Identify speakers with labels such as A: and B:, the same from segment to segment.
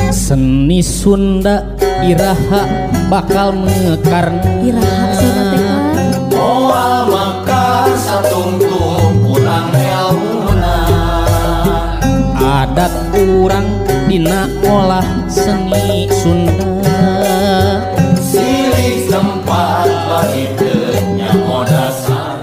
A: Seni Sunda iraha bakal mekarna.
B: Iraha sina teh Kang.
C: Moal mekar satungtung kurang elmuna.
A: Adat urang dina olah seni Sunda.
C: Silih tempat bagi teu nyaho dasarna.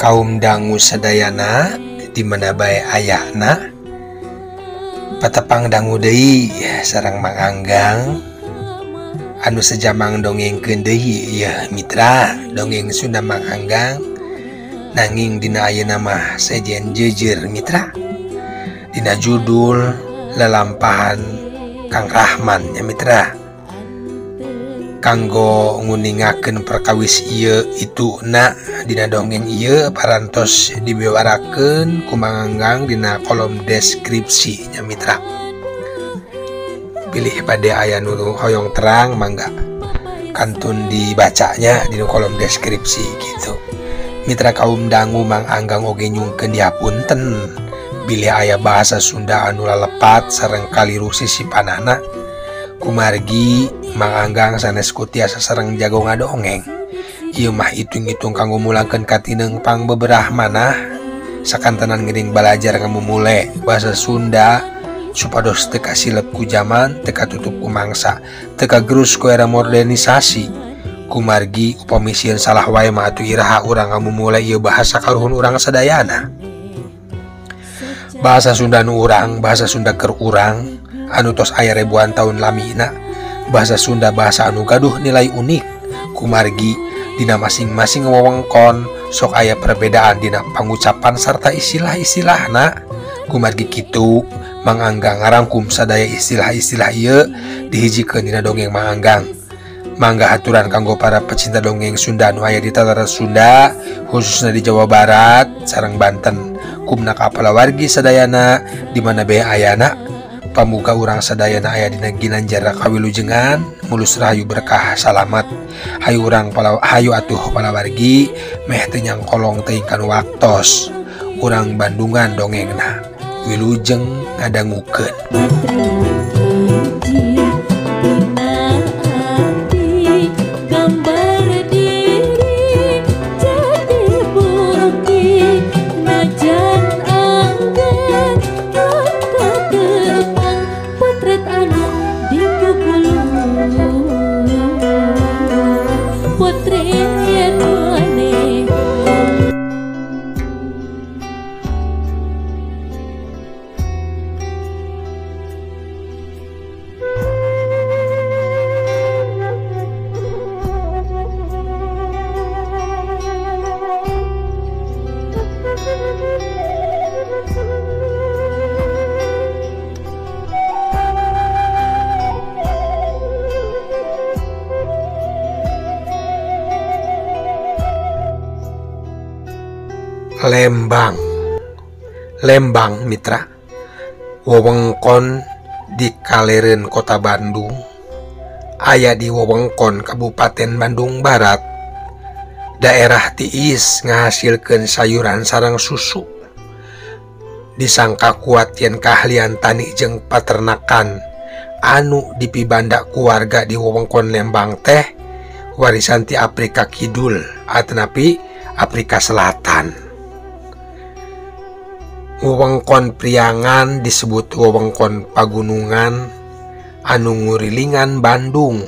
D: Kaum dangu sadayana di mana bae ayahna patepang dangu deui sareng Mang Anggang anu sejamang dongengkeun deui yeuh mitra dongeng Sunda Mang Anggang nanging dina ayeuna mah sejen jeujeur mitra dina judul Lalampahan Kang Rahman nya mitra kanggo nguningakeun perkawis ieu itu na dina dongeng ieu parantos dibewarakeun ku Mang Anggang dina kolom deskripsi nya mitra. Pilih pada aya nu hoyong terang mangga kantun dibacanya dina kolom deskripsi gitu. Mitra kaum dangu Mang Anggang oge nyungkeun dihapunten bilih aya bahasa Sunda anu lalepat sareng kaliru sisipanana. Kumargi Mang Anggang sanes ku tiasa sareng jago ngadongeng. Ieu mah hitung-hitung kanggo mulangkeun katineng pang beberah manah sakantenan geuning balajar ngamumule bahasa Sunda supados teu kasilep ku jaman, teu katutup ku mangsa, teu kagerus ku era modernisasi. Kumargi upami sieun salah wae mah atuh iraha urang ngamumule ieu bahasa karuhun urang sadayana. Bahasa Sunda nu urang, bahasa Sunda keur urang anu tos aya ribuan tahun lamina. Bahasa Sunda bahasa anu gaduh nilai unik kumargi dina masing-masing wewengkon sok aya perbedaan dina pangucapan sarta istilah-istilahna. Kumargi kitu Mang Anggang ngarangkum sadaya istilah-istilah ieu dihijikeun dina dongeng Mang Anggang. Mangga aturan kanggo para pecinta dongeng Sunda anu aya di Tatar Sunda khususna di Jawa Barat sareng Banten kumna kapalawargi sadayana di mana bae ayana. Pamuga urang sadayana aya dina ginanjar kawilujengan mulus rahayu berkah salamat. Hayu urang hayu atuh palawargi meh teu nyangkolong teuing kanu waktos. Urang Bandungan dongengna wilujeng ngadangukeun. Lembang, Lembang mitra, wewengkon di Kalereun Kota Bandung, aya di wewengkon Kabupaten Bandung Barat. Daerah tiis ngahasilkeun sayuran sareng susu. Disangka kuat yen keahlian tani jeung paternakan anu dipibanda ku warga di wewengkon Lembang teh warisan ti Afrika Kidul atanapi Afrika Selatan. Wewengkon Priangan disebut wewengkon pagunungan anu ngurilingan Bandung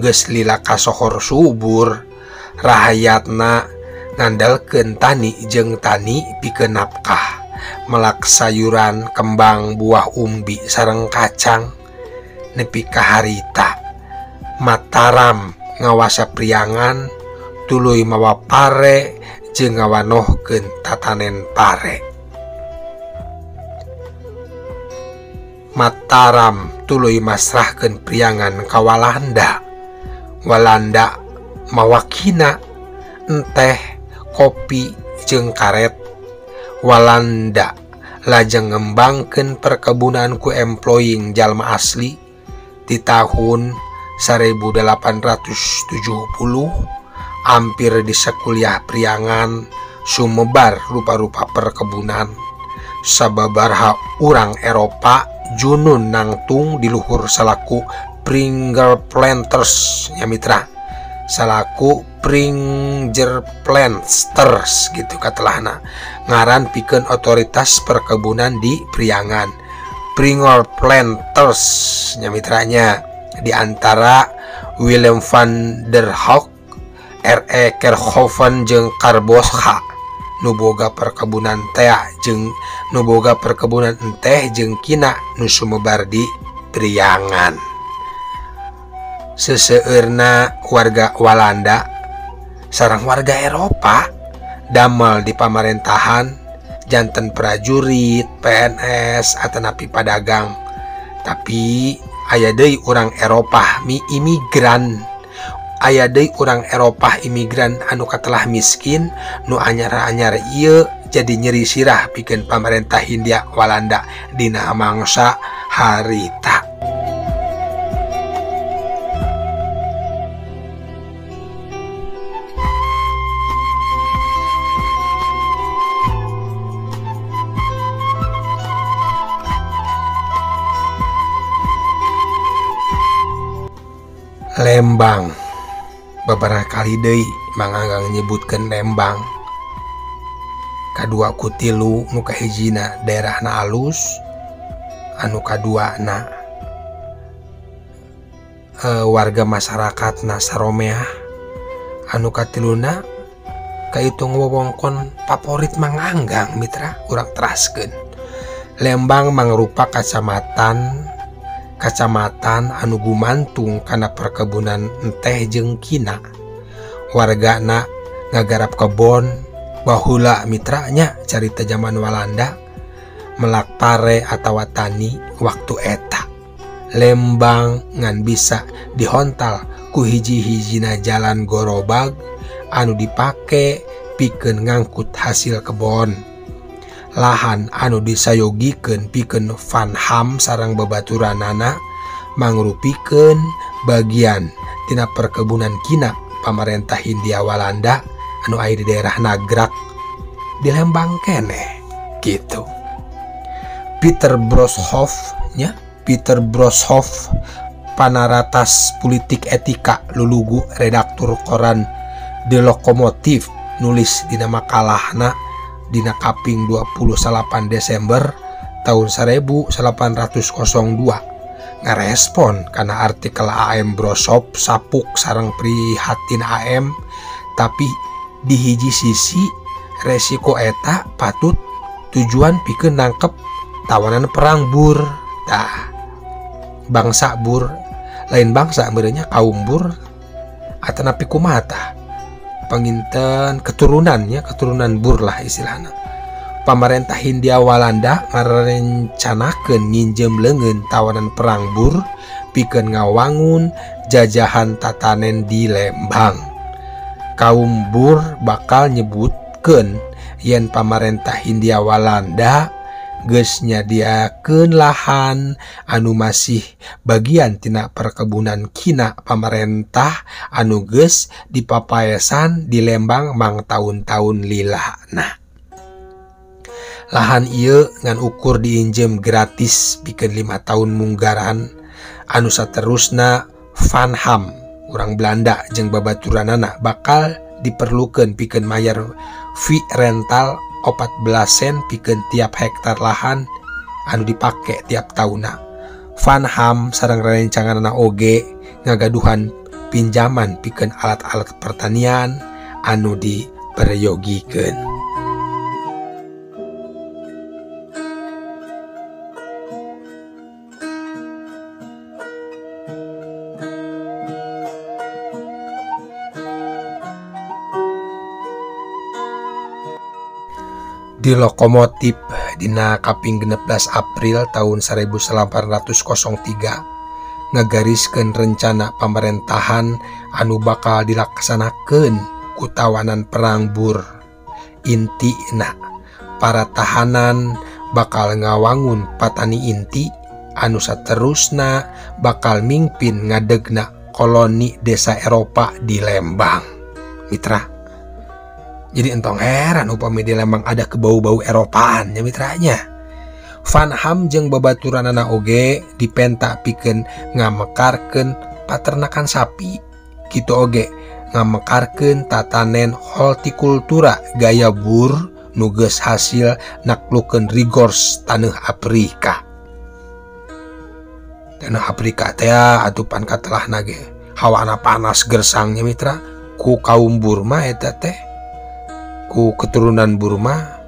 D: geus lila kasohor subur rahayatna ngandalkeun tani jeung tani pikeun napkah melak sayuran kembang buah umbi sareng kacang nepi ka harita. Mataram ngawasa Priangan tuluy mawa pare jeung ngawanohkeun tatanen pare. Mataram tuluy masrahkeun Priangan ka Walanda. Walanda mawakina enteh, kopi jeung karet. Walanda lajeng ngembangkeun perkebunan ku employing jalma asli di tahun 1870 hampir di sekuliah Priangan sumebar rupa-rupa perkebunan. Sababaraha urang Eropa junun nangtung di luhur salaku Pringer Planters ya mitra, salaku Pringer Planters gitu katelahna, ngaran pikeun otoritas perkebunan di Priangan. Pringer Planters nya mitranya di antara Willem van der Hoek, R.E. Kerkhoven jeung Karboscha nu boga perkebunan teh jeung nu boga perkebunan enteh jeung kina nu sumebar di Priangan. Seseueurna warga Walanda sareng warga Eropa damel di pamarentahan janten prajurit, PNS atanapi padagang. Tapi aya deui urang Eropah mi imigran, aya deui urang Eropah imigran anu katelah miskin nu anyar-anyar ieu jadi nyeri sirah pikeun pamarentah Hindia Walanda dina mangsa harita. Lembang beberapa kali deui Mang Anggang nyebutkeun Lembang. Kadua ku tilu nu kahijina daerahna alus, anu kaduana warga masyarakatna saromeah, anu katiluna kaitung wewengkon favorit Mang Anggang mitra urang teraskeun. Lembang mangrupa kacamatan anu gumantung kana perkebunan enteh jeung kina. Wargana ngagarap kebon baheula mitranya carita zaman Walanda melak pare atawa tani waktu eta. Lembang ngan bisa dihontal ku hiji-hijina jalan gorobag anu dipake pikeun ngangkut hasil kebon. Lahan anu disayogikeun pikeun Van Ham sareng babaturanana mangrupikeun bagian tina perkebunan kina pamarentah Hindia Walanda anu aya di daerah Nagrak di Lembang keneh gitu. Peter Broshoff nya, Peter Broshoff panaratas politik etika lulugu redaktur koran De Lokomotif nulis dina makalahna dina kaping 28 Desember tahun 1802 ngarespon karena artikel AM Brosop sapuk sareng prihatin AM, tapi di hiji sisi resiko eta patut tujuan pikeun nangkep tawanan perang Bur. Tah bangsa Bur lain bangsa merenya kaum Bur atanapi kumaha tah panginten keturunannya, keturunan Bur lah istilahna. Pamarentah Hindia Walanda ngarencanakeun nginjem leungeun tawanan perang Bur pikeun ngawangun jajahan tatanen di Lembang. Kaum Bur bakal nyebutkeun yen pamarentah Hindia Walanda geus nyadiakeun lahan anu masih bagian tina perkebunan kina pamarentah anu geus dipapaesan di Lembang mang taun-taun lila. Nah, lahan ieu ngan ukur diinjem gratis pikeun 5 tahun munggaran anu saterusna Van Ham urang Belanda jeung babaturanana bakal diperlukeun pikeun mayar fee rental 14 sen pikeun tiap hektar lahan anu dipake tiap tauna. Van Ham sareng rerencanganna oge ngagaduhan pinjaman pikeun alat-alat pertanian anu diperyogikeun. Di lokomotif dina kaping 16 April tahun 1803 ngagariskeun rencana pamerintahan anu bakal dilaksanakeun ku tawanan perang Boer. Intina para tahanan bakal ngawangun patani inti anu saterusna bakal mingpin ngadegna koloni desa Eropa di Lembang. Mitra, jadi entong heran upami di Lembang ada kebau-bau Eropaan ya mitranya. Van Ham jeung babaturanana oge dipenta pikeun ngamekarkeun paternakan sapi. Kitu oge ngamekarkeun tatanen hortikultura gaya Boer nu geus hasil naklukeun rigors taneuh Afrika. Taneuh Afrika teh atupan katelahna ge hawana panas gersangnya mitra. Ku kaum Burma eta teh, ku keturunan Burma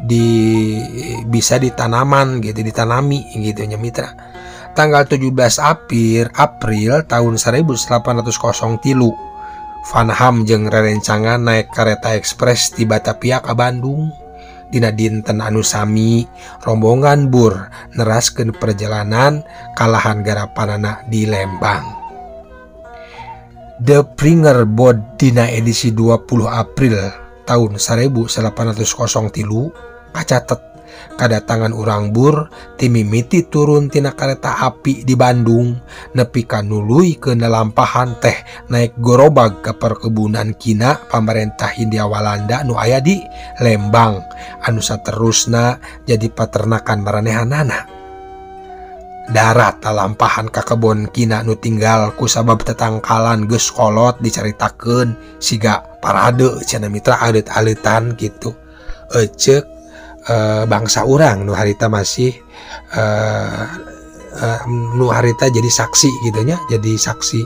D: di bisa ditanaman gitu, ditanami gitu nya mitra. Tanggal 17 April tahun 1803 Van Ham jeung rerencangan naik kereta ekspres di Batavia ka Bandung. Dina dinten anu sami rombongan Boer neraskeun perjalanan kalahan garapanana di Lembang. The Pringer Bod dina edisi 20 April tahun 1803 kacatet kadatangan urang Boer timimiti turun tina kereta api di Bandung nepi ka nuluy ke lampahan teh naik gerobak ke perkebunan kina pamarentah Hindia Walanda nu aya di Lembang anu saterusna jadi paternakan maranehanana. Darat talampahan ka kebon kina nu tinggal ku sabab tetangkalan geus kolot dicaritakeun siga parade cenah mitra alit-alitan gitu. Eceuk bangsa urang nu harita masih nu harita jadi saksi gitu nya, jadi saksi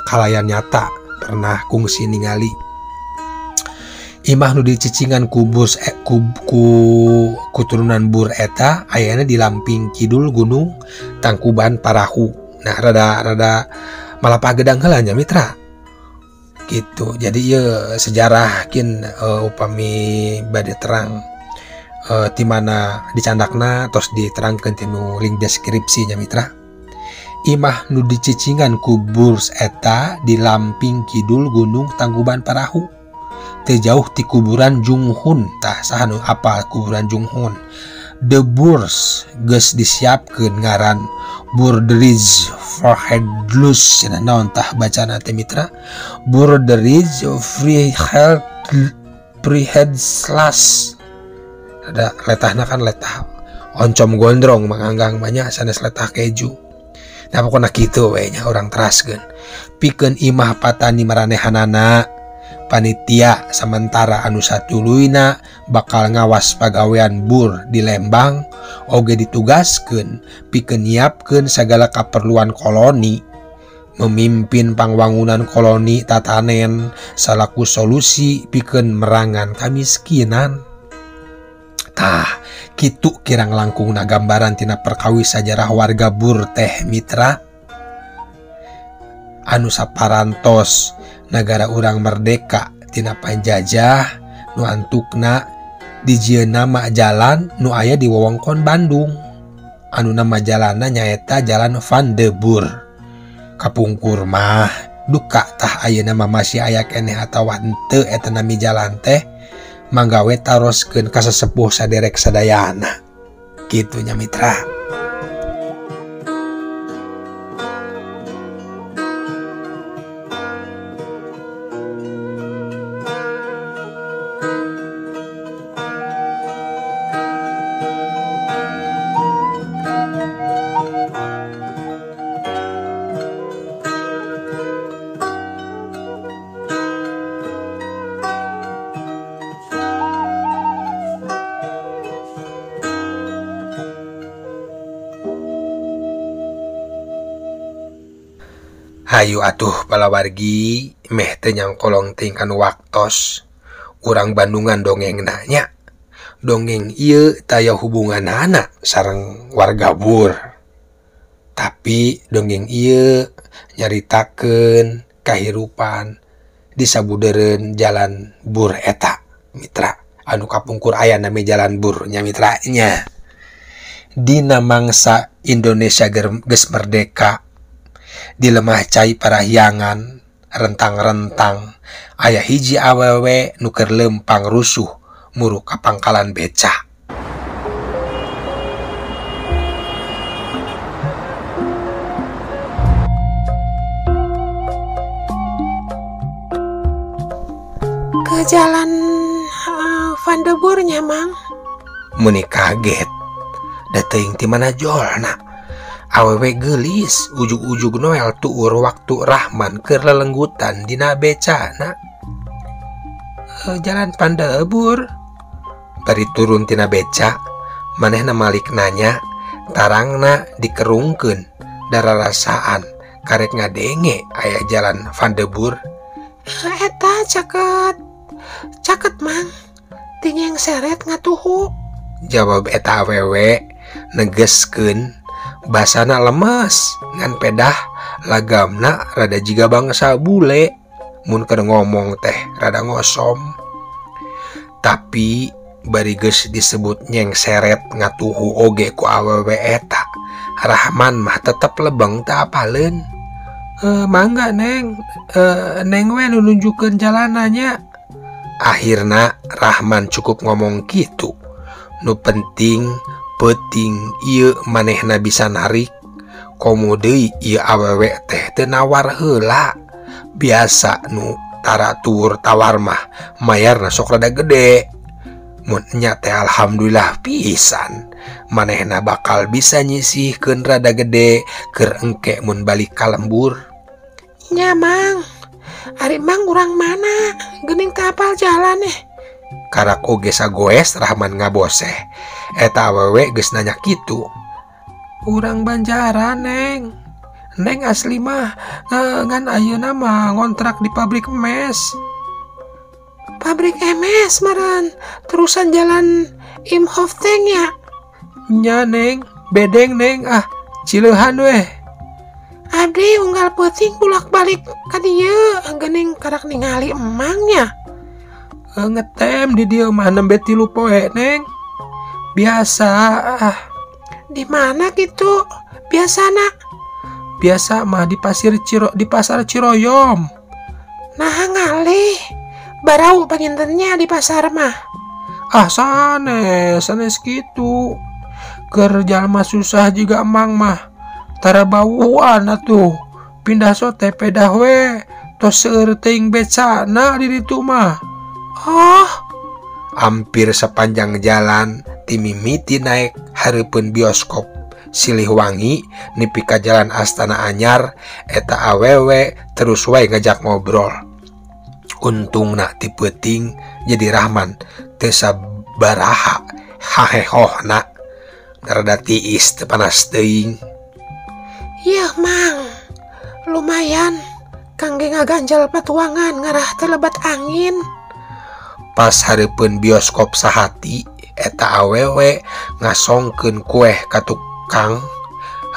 D: kalayan nyata pernah kungsi ningali. Imah nu dicicingan ku kuturunan Boer eta ayana di lamping kidul gunung Tangkuban Parahu. Nah rada malapah gedang heula nya mitra. Gitu. Jadi ieu sejarah kin upami bade terang ti mana dicandakna tos diterangkeun tinu link deskripsi nya mitra. Imah nu dicicingan ku Boer eta di lamping kidul gunung Tangkuban Parahu. Teu jauh ti kuburan Junghun. Tah saha nu apal kuburan Junghun? The Boers geus disiapkeun ngaran Boerderij Verhedlus cenah naon tah bacana teh mitra? Boerderij Vryheidslas. Ada letahna kan letah oncom gondrong manganggang banyak sanes letah keju. Nah pokona kitu we nya urang teraskeun. Pikeun imah patani maranehanana panitia sementara anu satuluyna bakal ngawas pagawean Boer di Lembang oge ditugaskeun pikeun nyiapkeun sagala kaperluan koloni, memimpin pangwangunan koloni tatanen salaku solusi pikeun merangan kamiskinan. Tah kitu kirang langkungna gambaran tina perkawis sajarah warga Boer teh mitra. Anu saparantos nagara urang merdeka tina panjajah nu antukna dijieun nama jalan nu aya di wewengkon Bandung anu nama jalanna nyaeta Jalan Van de Boer. Kapungkur mah duka tah ayeuna mah masih aya keneh atawa henteu eta nami jalan teh manggawe taroskeun ka sesepuh saderek sadayana. Kitu nya mitra. Hayu atuh palawargi meh teu nyangkolong teuing kanu waktos urang Bandungan dongeng nanya. Dongeng ieu taya hubunganana sareng warga Boer. Tapi dongeng ieu nyaritakeun kahirupan di sabudeureun jalan Boer eta mitra. Anu kapungkur aya nami Jalan Bur nya mitra nya. Dina mangsa Indonesia geus merdeka di lemah cai Parahyangan rentang-rentang aya hiji awewe nu keur lempang rusuh muru ka pangkalan beca.
E: Ke jalan Vandeburnya Mang.
D: Meni kaget da teuing ti mana jolna. Awewe geulis ujug-ujug Noel tuur waktu Rahman keur lelenggutan dina becana. Jalan Pandebur. Bari turun tina beca, manehna malik nanya, tarangna dikerungkeun dararasaan karek ngadenge aya jalan Vandebur.
E: Eta caket Mang. Tinyeng seret ngatuhu.
D: Jawab eta awewe negeskeun basana lemes ngan pedah lagamna rada jiga bangsa bule mun keur ngomong teh rada ngosom. Tapi bari geus disebut nyeng seret ngatuhu oge ku awewe eta, Rahman mah tetep lebeng teu apaleun. Mangga Neng, Neng we nu nunjukkeun jalananya. Akhirna Rahman cukup ngomong kitu. Nu penting peuting ieu manehna bisa narik. Komo deui ieu awewe teh teu nawar heula. Biasa nu tara tuur tawar mah mayarna sok rada gede. Mun nya teh alhamdulillah pisan. Manehna bakal bisa nyisihkeun rada gede keur engke mun balik ka lembur.
E: Nya Mang, ari Mang urang mana? Geuning teu apal jalan eh.
D: Karak oge sagoes Rahman ngaboseh. Eta awewe geus nanya kitu. Urang Banjaran Neng. Neng asli mah ngan ayeuna mah ngontrak di pabrik emas.
E: Pabrik emas meureun terusan jalan Imhoff teh nya.
D: Nya Neng, bedeng Neng ah cileuhan weh.
E: Abdi unggal peuting bolak-balik ka dieu geuning karak ningali emangnya.
D: Ngetem di dieu mah nembe 3 poe Neng. Biasa ah.
E: Di mana gitu? Biasana?
D: Biasa mah di di pasar Ciroyom.
E: Nah ngalih. Barau pangintennya di pasar mah.
D: Ah sanes kitu. Keur jalma susah juga emang mah. Tara bauan atuh. Pindah sote pedah we. Tos seueur teuing becana di ditu mah.
E: Oh.
D: Hampir sepanjang jalan timimiti naik hareupeun bioskop Silihwangi nepi ka jalan Astana Anyar eta awewe terus wae ngajak ngobrol. Untungna ti peuting jadi Rahman teu sabaraha hahehohna rada tiis teu panas teuing.
E: Yeuh Mang, lumayan kangge ngaganjal patuangan ngarah teu lebat angin.
D: Pas hareupeun bioskop Sahati eta awewe ngasongkeun kueh ka tukang.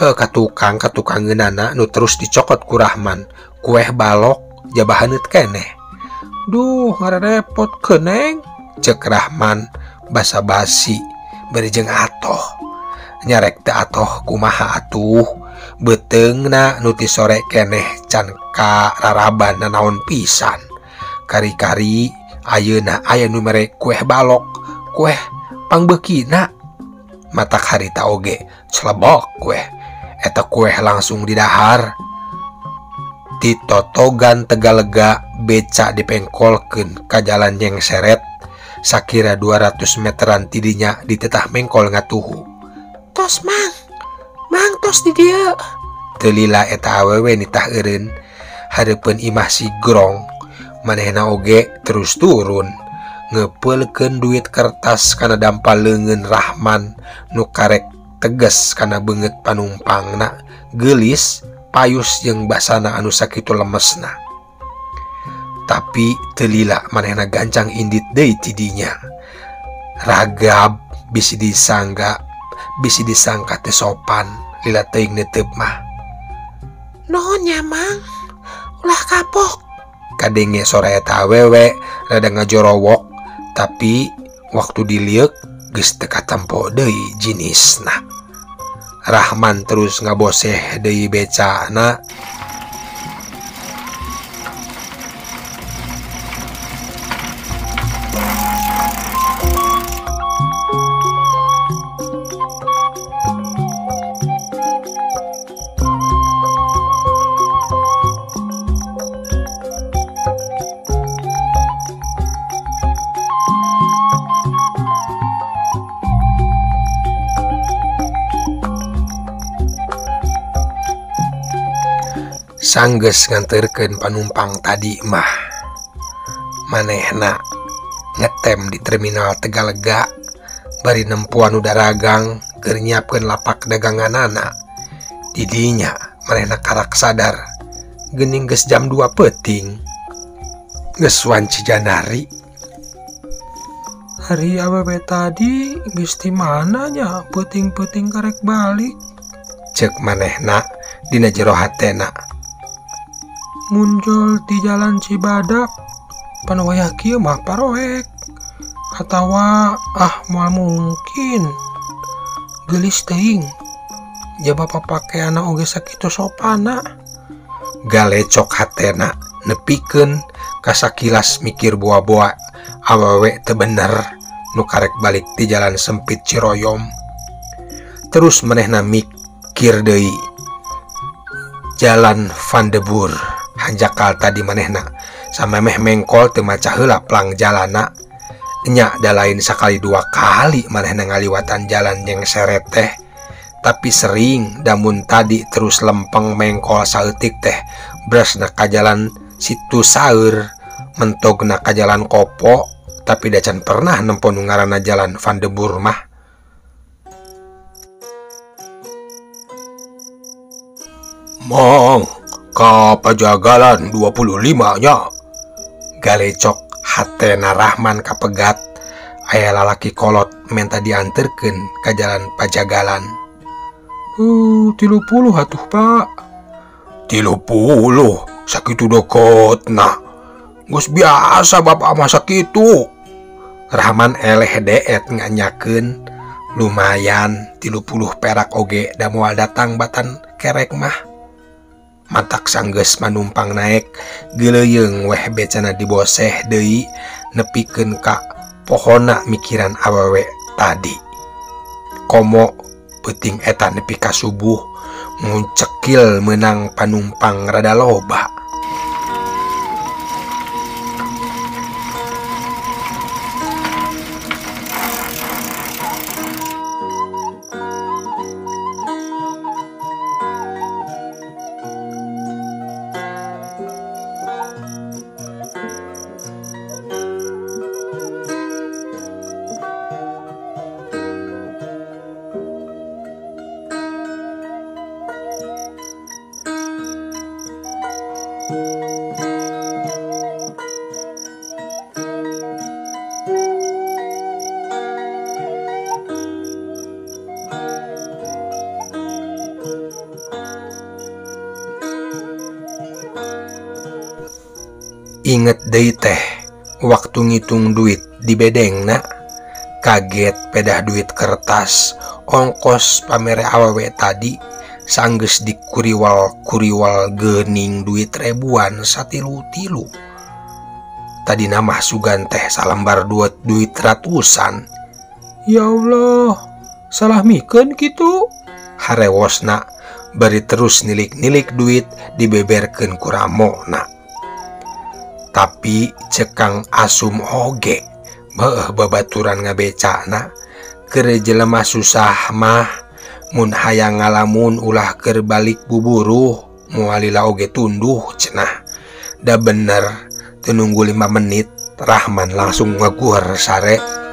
D: Heuh ka tukang katukangeunana nu terus dicokot ku Rahman. Kueh balok jaba haneut keneh. Duh ngarepotkeun Neng, ceuk Rahman basa-basi bari jeung atoh. Nyarek teu atoh kumaha atuh. Beuteungna nu ti sore keneh can kararaban nanaon pisan. Kari-kari ayeuna aya nu mere kueh balok, kueh pangbeukina. Matak harita oge celebok kueh. Eta kueh langsung didahar. Titotogan Tegalega beca dipengkolkeun ka jalan nyeng seret sakira 200 meteran tidinya ditetah mengkol ngatuhu.
E: Tos Mang, Mang tos di dieu.
D: Teu lila eta awewe nitah eureun hareupeun imah si Grong. Manehna oge terus turun ngepeulkeun duit kertas kana dampal leungeun Rahman nu karek teges kana beungeut panumpangna geulis payus jeung basana anu sakitu lemesna. Tapi teu lila manehna gancang indit deui ti dinya. Ragab bisi disangka teu sopan lila teuing neuteup mah.
E: Nuhun nya Mang, ulah kapok.
D: Kadenge sora eta awewe rada ngajorowok tapi Waktu dilieuk geus teu katempo deui jinisna. Rahman terus ngaboseh deui becana. Sanggeus nganterkeun panumpang tadi mah manehna ngetem di terminal Tegalega bari nempuan nu daragang keur nyiapkeun lapak daganganana. Di dinya manehna karak sadar geuning geus jam 2 peuting. Geus wanci janari.
E: Hari awewe tadi geus di mana nya peuting-peuting karek balik,
D: ceuk manehna dina jero hatena.
E: Muncul di jalan Cibadak pan wayah kieu mah paroek atawa ah moal mungkin geulis teuing jaba papakeana oge sakitu sopana.
D: Galecok hatena nepikeun kasakilas mikir boa-boa awewe teu bener nu karek balik di jalan sempit Ciroyom. Terus manehna mikir deui jalan Van de Boer hanjakal tadi manehna samemeh mengkol teu maca heula plang jalana. Nya da lain sakali dua kali manehna ngaliwatan jalan yang seret teh, tapi sering damun tadi terus lempeng mengkol saeutik teh brasna ka jalan situ saeur mentogna ka jalan Kopo, tapi da can pernah nempo nu ngaranna jalan Van de Boer mah. Mang ka Pajagalan 25 nya. Galecok hatena Rahman kapegat aya lalaki kolot menta dianterkeun ka jalan Pajagalan.
E: 30 atuh Pak.
D: 30 sakitu deketna. Geus biasa bapak mah sakitu. Rahman eleh deet nganyakeun lumayan 30 perak oge da moal datang batan kerek mah. Matak sanggeus manumpang naek geuleuyeung weh becana diboseh deui nepikeun ka pohona mikiran awewe tadi. Komo peuting eta nepi ka subuh nguncekil meunang panumpang rada loba. Inget deui teh waktu ngitung duit di bedengna, kaget pedah duit kertas ongkos pamere awewe tadi sanggeus dikuriwal-kuriwal geuning duit ribuan satilu-tilu. Tadi mah sugan teh salembar duit ratusan.
E: Ya Allah, salah mikeun kitu.
D: Harewosna bari terus nilik-nilik duit dibeberkeun ku ramona. Tapi cekang asum oge beuh babaturan ngabecana keur jelema susah mah mun hayang ngalamun ulah keur balik buburuh moal lila oge tunduh cenah. Da bener teu nunggu 5 menit Rahman langsung ngeguher sare.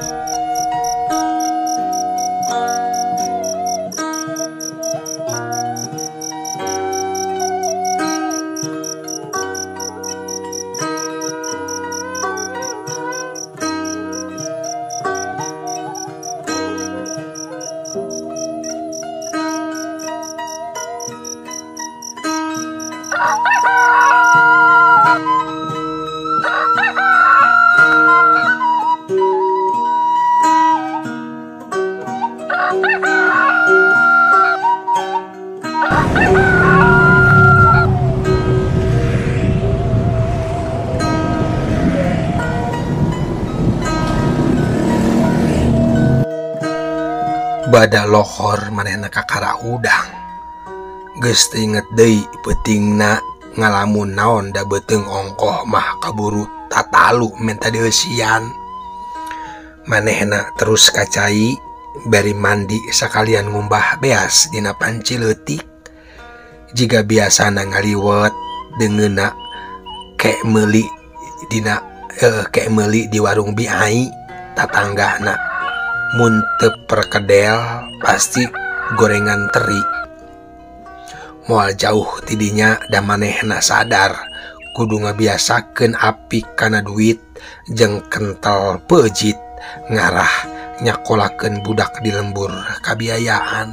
D: Bada lohor manehna kakara hudang. Geus teu inget deui peutingna ngalamun naon da beuteung ongkoh mah kaburu tatalu menta dieusian. Manehna terus ka cai bari mandi sakalian ngumbah beas dina panci leutik. Jiga biasana ngaliwet deungeunna kek meuli dina kek meuli di warung Biai tatanggana. Mun teu perkedel pasti gorengan teri. Moal jauh tidinya da manehna sadar kudu ngabiasakeun apik kana duit jeung kentel peujit ngarah nyakolakeun budak di lembur kabiayaan.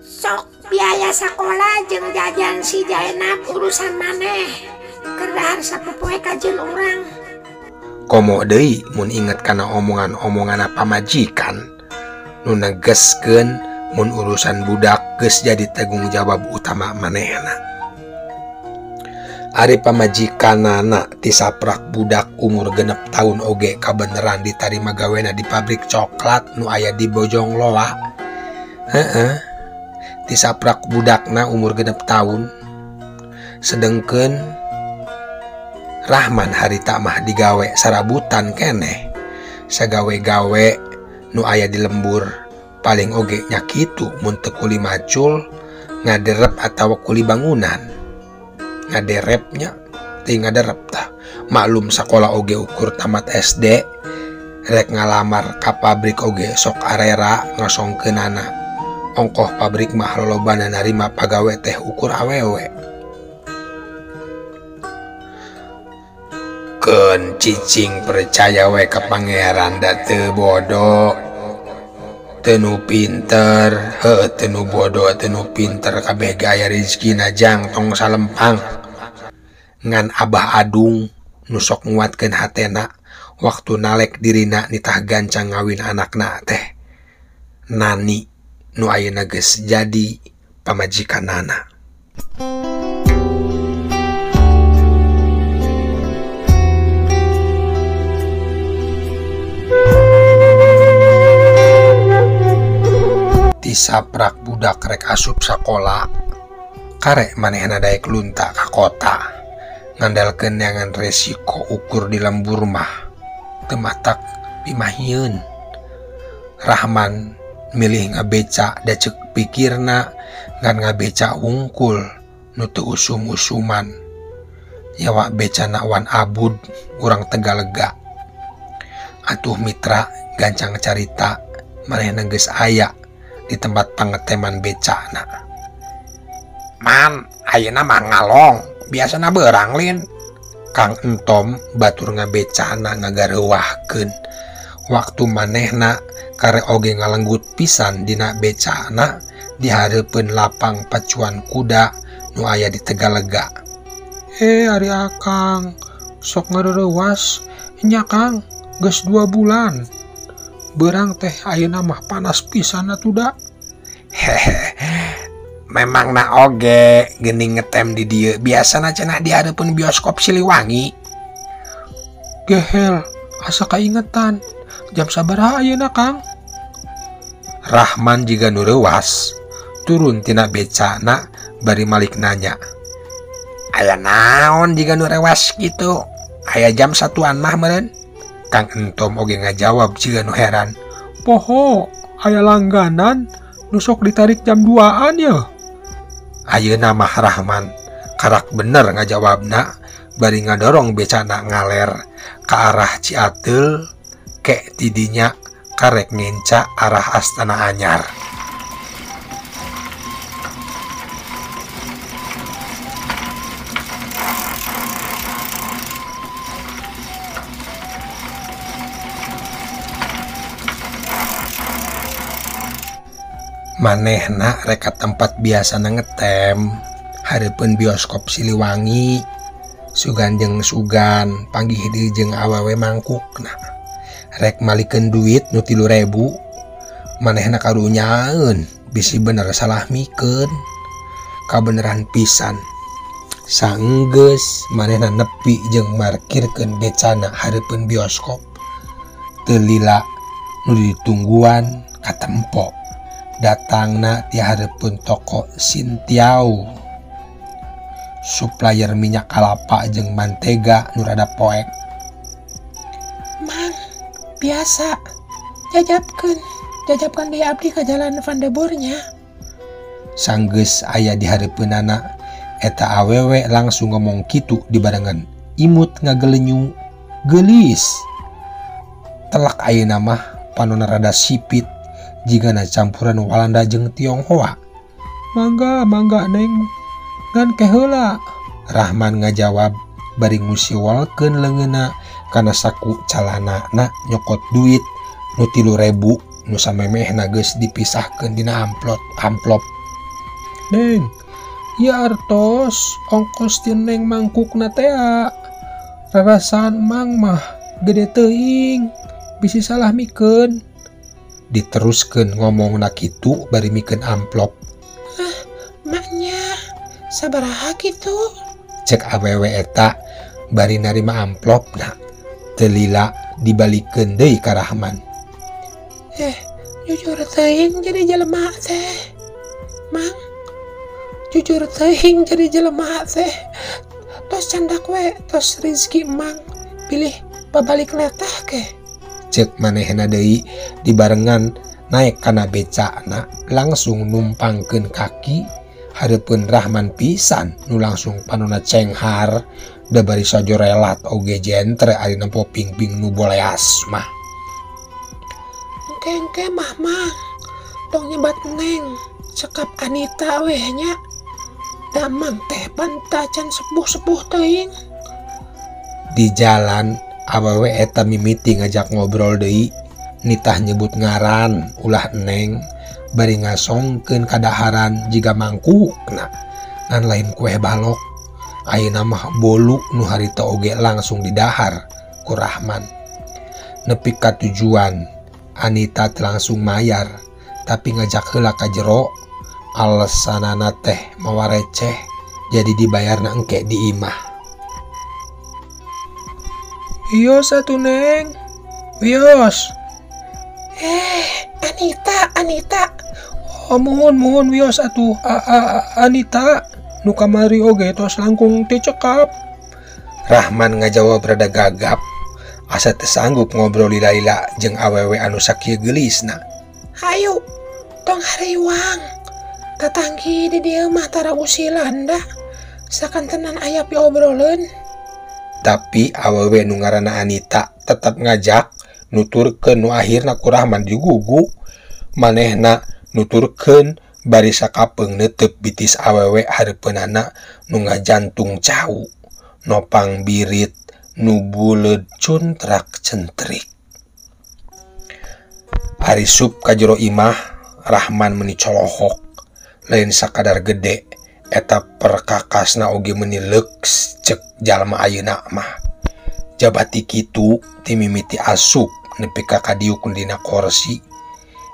F: Sok biaya sakola jeung jajan si Jaenab urusan maneh. Keur dahar sapopoe kajeun urang.
D: Komo deui mun inget kana omongan-omongan pamajikan nu negeskeun mun urusan budak geus jadi tanggung jawab utama manehna. Ari pamajikanana tisaprak budak umur 6 tahun oge kabeneran ditarima gawena di pabrik coklat nu aya di Bojong Loa. Heeh. Tisaprak budakna umur 6 tahun. Sedengkeun Rahman harita mah digawe sarabutan keneh. Sagawe-gawe nu aya di lembur paling oge nya kitu mun teu kuli macul ngaderep atawa kuli bangunan. Ngaderepnya teu ngaderep tah. Maklum sakola oge ukur tamat SD rek ngalamar ka pabrik oge sok arera ngasongkeunana. Ongkoh pabrik mah lolobana narima pagawe teh ukur awewe. Keun cicing percaya we ka pangeran da teu bodoh teu nu pinter, heuh teu nu bodoh teu nu pinter kabeh ge aya rezekina jang tong salempang. Ngan Abah Adung nu sok nguatkeun hatena waktu nalek dirina nitah gancang ngawin anakna teh Nani nu ayeuna geus jadi pamajikanana. Tisaprak budak rek asup sakola karek manehna daek lunta ka kota ngandalkeun neangan resiko ukur di lembur mah teu matak pimahieun. Rahman milih ngabeca da ceuk pikirna ngan ngabeca wungkul nu teu usum-usuman. Nyawa becana wan abud urang Tegalega. Atuh mitra gancang carita manehna geus aya di tempat pangeteman becana. Man, ayeuna mah ngalong, biasana beurang lin. Kang Entom batur ngabecana ngagareuwahkeun. Waktu manehna kare oge ngalenggut pisan dina becana di hareupeun lapang pacuan kuda nu aya di Tegalega.
E: Ari akang sok ngareurewas nya Kang, geus 2 bulan. Beurang teh ayeuna mah panas pisan atuh da.
D: Hehe. Memang na oge geuning ngetem di dieu biasana cenah di hareupeun bioskop Siliwangi.
E: Gehel, asa kaingetan. Jam sabaraha ayeuna Kang?
D: Rahman jiga nu reuwas turun tina becana bari malik nanya. Aya naon jiga nu rewas kitu? Aya jam 1-an mah meureun. Kang Entom oge ngajawab jiga nu heran.
E: Poho, aya langganan nu sok ditarik jam 2-an ya.
D: Ayeuna mah Rahman karak bener ngajawabna bari ngadorong becana ngaler ka arah Ciateul kek tidinya karek ngenca arah Astana Anyar. Manehna reka tempat biasa ngetem hareupeun bioskop Siliwangi. Sugan jeung sugan panggih deui jeung awewe mangkukna. Rek malikeun duit nu 3.000 manehna karunyaeun bisi bener salah mikeun. Kabeneran pisan. Sanggeus manehna nepi jeung markirkeun becana hareupeun bioskop. Teu lila nu ditungguan katempo. Datangna ti hareupeun toko Sintiau. Supplier minyak kalapa jeung mantega nu rada poek.
F: Mang, biasa jajabkeun deui abdi ka jalan Van de Boernya.
D: Sanggeus aya di hareupeunana eta awewe langsung ngomong kitu dibarengan imut ngagelenyu geulis. Telak ayeuna mah panona rada sipit jigana campuran Walanda jeung Tionghoa.
E: Mangga mangga neng ngan ke heula.
D: Rahman ngajawab bari ngusiwalkeun leungeunna kana saku calanana nyokot duit nu 3.000 nu samemehna geus dipisahkeun dina amplop.
E: Neng, ieu artos ongkos ti neng mangkukna tea. Rarasaan mang mah gede teuing bisi salah mikeun.
D: Diteruskeun ngomongna kitu bari mikeun amplop.
F: Ah, maknya sabaraha kitu?
D: Cek awewe eta bari narima amplopna. Teu lila dibalikeun deui ka Rahman.
F: Jujur teuing jadi jelema teh. Mang, jujur teuing jadi jelema teh. Tos candak we, tos rizki mang. Pilih babalik letah ke.
D: Cek manehna deui dibarengan naek kana becana langsung numpangkeun kaki hareupeun Rahman pisan nu langsung panona cenghar da bari sajorelat oge jentre ari nempo pingping nu boleas mah.
F: Engke mah mang tong nyebat neng cekap Anita weh nya. Damang teh pantacan sepuh-sepuh teuing.
D: Di jalan awewe eta mimiti ngajak ngobrol deui nitah nyebut ngaran ulah neng bari ngasongkeun kadaharan jiga mangkukna ngan lain kue balok. Ayeuna mah bolu nu harita oge langsung didahar ku Rahman. Nepi ka tujuan Anita langsung mayar tapi ngajak heula ka jero alasanana teh mawa receh jadi dibayarna engke di imah.
E: Wios atuh neng, wios.
F: Anita.
E: Oh, muhun wios atuh. Anita nu kamari oge tos langkung teu cekap.
D: Rahman ngajawab rada gagap asa teu sanggup ngobrol lila-lila jeung awewe anu sakieu geulisna.
F: Hayu tong hariwang. Tatanggi di dieu mah tara usilan dah. Sakantenan aya piobroleun.
D: Tapi awewe nu ngaranna Anita tetep ngajak nuturkeun nu akhirna ku Rahman digugu. Manehna nuturkeun bari sakapeung neuteup bitis awewe hareupeunana nu ngajantung cau nopang birit nu buleud cuntrak centrik. Ari sup ka jero imah Rahman meuni colohok lain sakadar gede eta perkakasna oge meuni leuks cek jalma ayeuna mah. Jabati kitu ti mimiti asup nepi ka kadiuk dina korsi.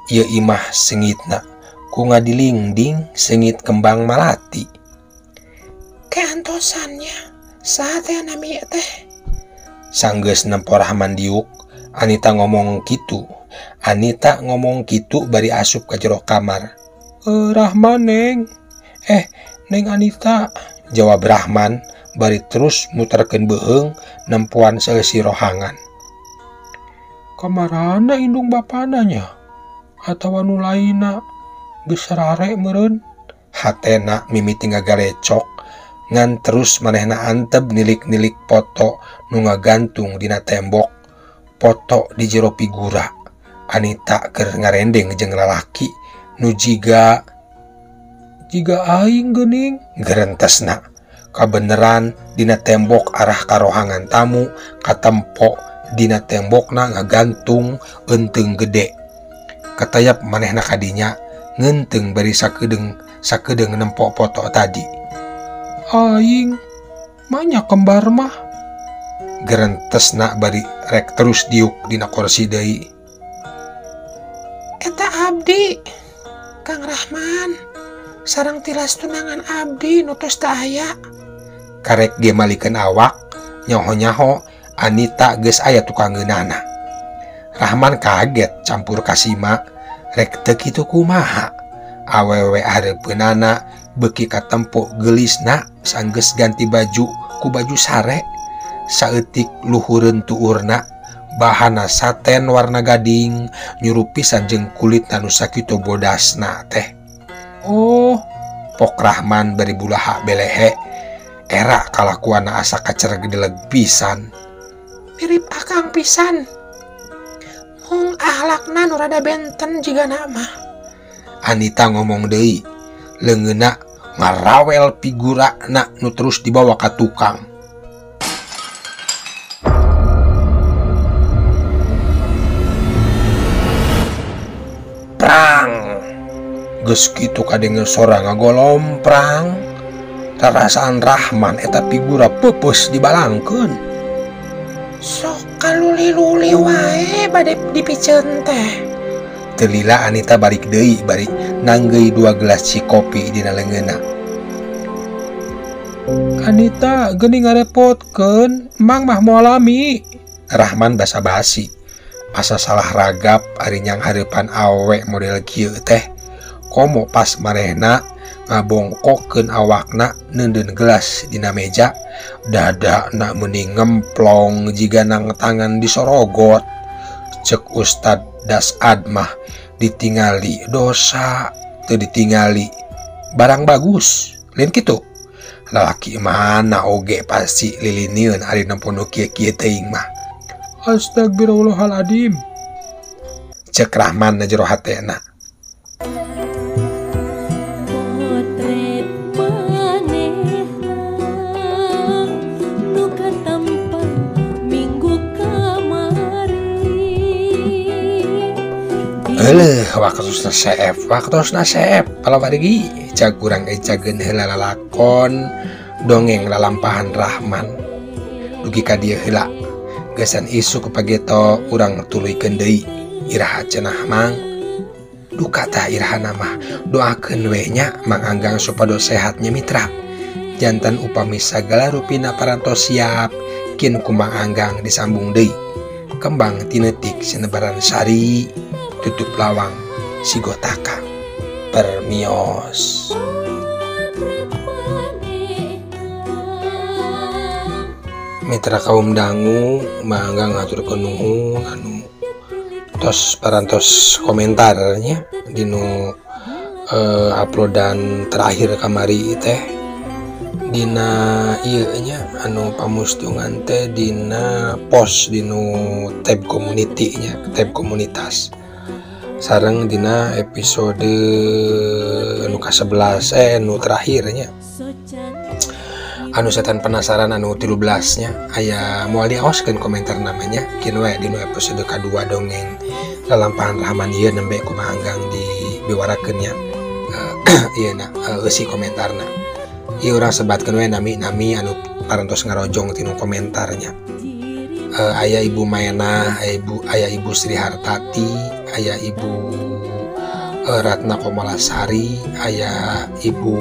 D: Ieu imah sengitna ku ngadilingding sengit kembang malati.
F: Keantosannya saha teh nami teh?
D: Sanggeus nempo Rahman diuk, Anita ngomong kitu. Anita ngomong kitu bari asup ka jero kamar.
E: Rahman neng. Neng Anita,
D: jawab Rahman bari terus muterkeun beuheung nempoan seusih rohangan.
E: Kamarana indung bapana nya atawa nu lainna geus rare meureun.
D: Hatena mimiti ngagalecok ngan terus manehna antep nilik-nilik foto nu ngagantung dina tembok. Foto di jero figura Anita keur ngarendeng jeung lalaki nu jiga
E: aing geuning
D: gerentesna. Kabeneran dina tembok arah karohangan tamu katempo dina tembokna ngagantung eunteung gede. Katayap manehna kadinya ngeunteung bari sakedeung nempo foto tadi.
E: Aing manya kembar mah.
D: Gerentesna bari rek terus diuk dina kursi deui.
F: Eta abdi Kang Rahman sareng tilas tunangan abdi nu tos teu aya.
D: Karek ge malikeun awak nyaho-nyaho Anita geus aya tukang ngeunana. Rahman kaget campur kasima rek teu kitu kumaha. Awewe hareupeunana beuki katempo geulisna sanggeus ganti baju ku baju sare. Saeutik luhureun tuurna bahana saten warna gading nyurup pisan jeung kulitna nu sakitu bodasna teh. Oh, pok Rahman bari bulaha belehe era kalakuanna asa kacergedeleg pisan.
F: Mirip akang pisan. Mung ahlakna nu rada benten jigana mah.
D: Anita ngomong deui, leungeunna ngarawel figurana nu terus dibawa ka tukang. Prang. Geus kitu kadenge sora ngagolomprang. Rarasaan Rahman eta figura peupeus dibalangkeun.
F: Sok kaluli-luli wae bade dipiceun teh.
D: Teu lila Anita balik deui bari nanggeuy 2 gelas cikopi dina leungeunna.
E: Anita geuning ngarepotkeun, Mang mah moal lami.
D: Rahman basa-basi. Asa salah ragap ari nyang hareupan awewe model kieu teh. Komo pas marehna ngabongkokkeun awakna neundeun gelas dina meja, dadana meuni ngemplong jiga nang tangan disorogot. Cek Ustad Dasad mah ditingali dosa teu ditingali barang bagus lain kitu. Lalaki mana oge pasti lilinieun ari nempo nu kieu-kieu teuing mah.
E: Astagfirullahaladzim.
D: Cek Rahman na jero hatena. Eleuh, waktosna seep, waktosna seep. Palawargi cag urang ecageun heula lalakon dongeng lalampahan Rahman. Dugi ka dieu heula. Gesan isuk pageto urang tuluykeun deui. Iraha cenah Mang? Duka tah irahana mah. Doakeun we nya Mang Anggang supados sehat nya mitra. Jantan upami sagala rupina parantos siap kin ku Mang Anggang disambung deui. Kembang tinetik sinebaran sari. Tutup lawang sigotaka permios. Mitra kaum dangu Mang Anggang ngaturkeun nuhun anu tos parantos komentarnya dinu uploadan terakhir kamari teh dina ieu nya anu pamustungan teh dina post dinu tab community nya, tab komunitas sareng dina episode nu ka-11 nu terakhirnya anu setan penasaran anu 13 nya aya moal diaoskeun komentar namanya kin we dina episode ka-2 dongeng lalampahan Rahman ieu nembe ku Mang Anggang dibiwarakeun nya. Ieu na eusi komentarna ieu urang sebatkeun we nami-nami anu parantos ngarojong tinu komentarnya. Aya Ibu Maena, aya Ibu Sri Hartati, aya Ibu Ratna Komalasari, aya Ibu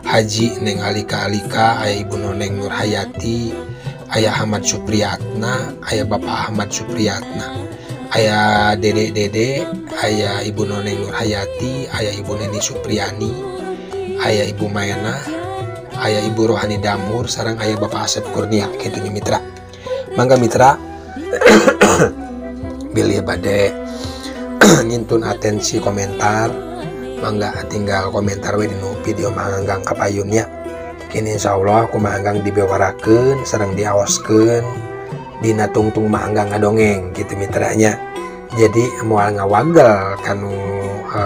D: Haji Neng Alika Alika, aya Ibu Noneng Nurhayati, aya Ahmad Supriyatna, aya Bapak Ahmad Supriyatna, aya Dede Dede, aya Ibu Noneng Nurhayati, aya Ibu Neni Supriyani, aya Ibu Maena, aya Ibu Rohani Damur, sareng aya Bapak Asep Kurnia kitu nya mitra. Mangga mitra bilih bade ngintun atensi komentar, mangga tinggal komentar we dinu video Mang Anggang kapayunnya. Kini insyaallah ku Mang Anggang dibewarakeun sareng diaoskeun dina tungtung Mang Anggang ngadongeng kitu mitranya. Jadi moal ngawagel kanu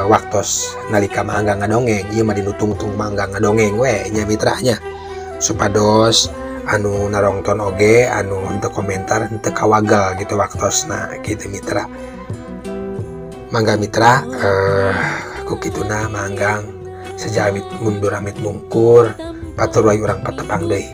D: waktos nalika Mang Anggang ngadongeng, ieu mah dinu tungtung Mang Anggang ngadongeng we nya mitranya. Supados anu narongton oge anu henteu komentar henteu kawagel gitu waktosna gitu mitra. Mangga mitra ku kituna Mang Anggang seja amit mundur amit mungkur patur wae urang patepang deui.